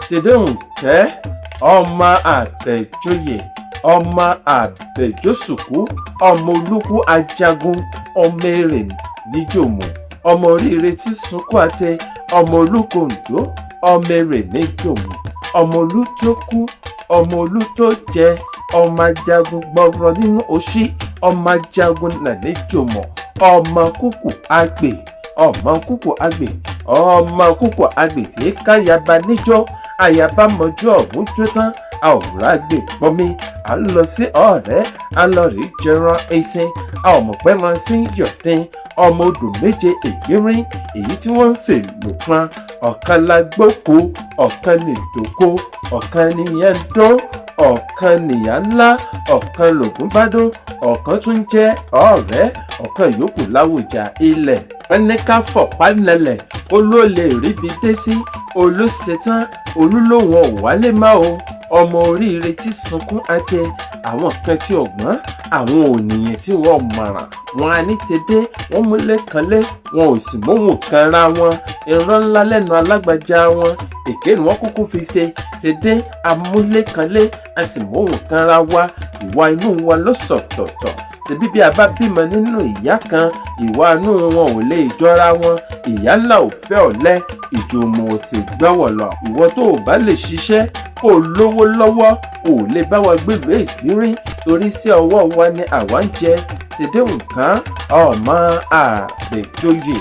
Tèdèǹkẹ́ ọmọ Àbẹ̀joyè, ọmọ Àbẹ̀jọ́sùkú, ọmọ Olùkú Ajagun, ọmọ Èrè níjòmù, ọmọ oríire tí sunkún àtẹ, ọmọ Olúkòǹdó, ọmọ Èrè níjòmù, ọmọ Olú tó kú, ọmọ Olú tó jẹ, ọmọ ajagun gbọrọ nínú òṣì, ọmọ ajagun nà níjòmọ̀, ọmọ kúkú àgbè, ọmọ kúkú àgbè, ọmọ kúkú àgbè tí káyaba níjọ́ àyàbá mọ́jú ọ̀hún jó tán. A ò rágbè pọnmi, à ń lọ sí ọ̀rẹ́, à ń lọ rí jẹran ẹṣin, a ò mọ̀ pé ran sí yọ̀dín. Ọmọ odò méje ìgbírín èyí tí wọ́n ń fè lò pọn, ọ̀kan la gbóko, ọ̀kan nìdóko, ọ̀kan nìyẹn dó, ọ̀kan nìyà ńlá, ọ̀kan lògùn bá dó, ọ̀kan tún jẹ́ ọ̀rẹ́, ọ̀kan yòókù láwùjá ilẹ̀. Wọ́n ní ká fọ̀pá nalẹ̀ kó ló lè ríbi dé sí. Olùṣetán olúlóhùn ò wálé má o. Ọmọ oríire tí sunkún àtẹ, àwọn kan tí ọgbọ́n, àwọn ònìyàn tí wọ́n mọ̀ràn wọn á ní tẹ́dẹ́, wọ́n múlẹ̀ kanlé, wọn ò sì móhùn kan ra wọn. Irọ́ ńlá lẹ́nu alágbájá wọn, èké ni wọ́n kúkú fi ṣe. Tẹ́dẹ́ amúlékanlé, a sì móhùn kan ra wa. Ìwà inú wa ló sọ̀tọ̀ọ̀tọ̀. Ṣebí bí a bá bímọ nínú ìyá kan, ìwà inú wọn ò lè jọra wọn. Ìyá ńlá ò fẹ́ ọ̀lẹ, ìjòmọ̀ ò sì gbọ́wọ̀ lọ. Ìwọ tó o bá lè ṣiṣẹ́ kó o lówó lọ́wọ́, ò lè bá wa gbèlú Ìgbírín, torí sí ọwọ́ wa ni àwa ń jẹ. Tèdè nǹkan ọmọ Àbẹ̀joyè.